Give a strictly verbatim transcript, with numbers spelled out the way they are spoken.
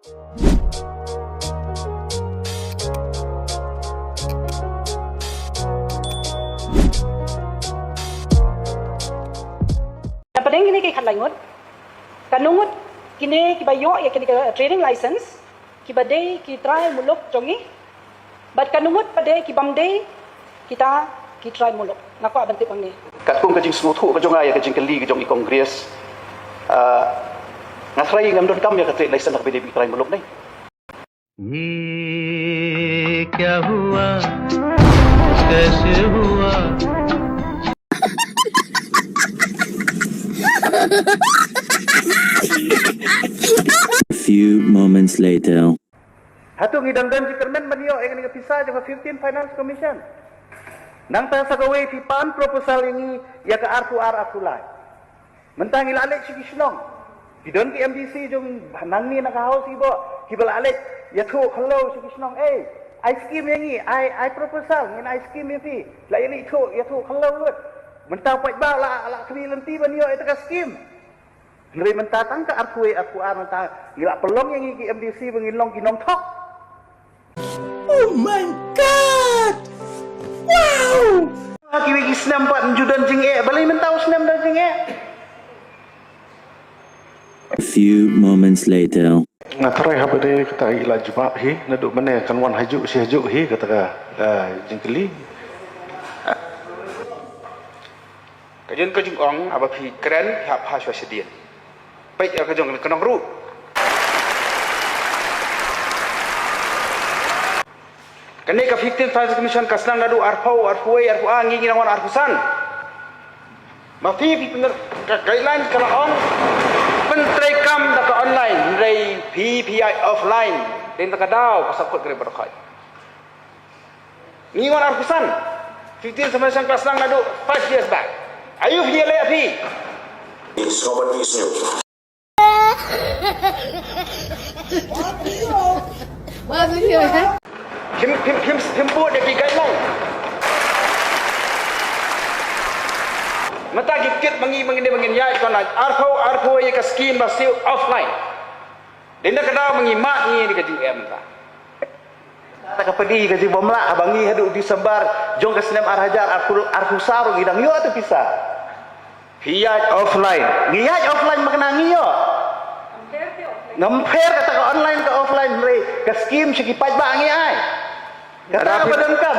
Hapdeng kine ki khatlai ngut, katno ngut kine kiba ïoh ïa kine ki trading license kiba dei ki trai muluk jong ngi, bad katno ngut pat dei ki bym dei kita ki trai muluk. Nga kwah ban tip hangne. Katkum ka jingsngewthuh ka jong nga ïa ka jingkylli ka jong i Congress, ah, nga tharai ngam donkam ïa ka trade license ha kaba dei ki trai muluk ne. ये क्या हुआ, कैसे हुआ? A few moments later. Hato ngi dang don jingkyrmen ban ïoh ïa kane ka pisa jong ka fifteen Finance Commission? Nangta sa kawei phi pan proposal ïa ngi ïa ka arphew ar arphew lai. Mynta ngi la leit sha ki shnong. Ki don ki M D C jong nangne na ka House kiba, kiba la leit ïathuh khyndew sha ki shnong. Ei, ai skim ïa ngi, ai, ai proposal, ngin ai skim ïa phi. La ïa leit thuh, ïathuh khyndew lut. Mynta paidbah la, la khmih lynti ban ïoh ïa ka skim. Hynrei mynta tang ka arphew wei arphew ar mynta ngi la pynlong ïa ngi ki M D C ba ngin long ki nongthok. Oh my God! Wow! Ha kiwei ki snem pat ym ju don jingeh, balei mynta u snem don jingeh? A few moments later. Nga tharai haba dei kata i la jubab hi, naduh mynne kan wan hajuh shi hajuh hi kata ka, ah, jingkylli. Ka jong ka jingong haba phi kren phi hap ha shuwa shadien. Peit ïa ka jong ka nong ruh. Kane ka fifteen Finance Commission ka sdang naduh arphew, arphew wei, arphew ar, ngi ngi nang wan arphew san. Ma phi phi pynner ka guideline ka la ong pyntreikam da ka online, hynrei phi phi ïaid offline. Dei na ka daw ka sahkut ka ri baroh khoit. Ngi wan arphew san. Fifteen Finance Commission ka sdang naduh five years back. Aïu phi ïaleh phi? Phim, phim, phim, phim bud ïa ki guideline. Mynta ki kit ma ngi, ma ngi ne ma ngin ïaid, ko na arphew, arphew ïa ka skim ba siew offline. Dei na ka daw ma ngi mad ngi ïa ka jingeh mynta. Ta ka pynïaid ka jingbymlah ba ngi haduh December jong ka snem ar hajar arphew, arphew saw ruh ngi dang ïoh ta pisa. Phi ïaid offline. Ngi ïaid offline ma kane ngi ïoh. Ngam pher kata ka online ka offline, hynrei ka skim sha ki paidbah ngi ai. Kata ka ba donkam.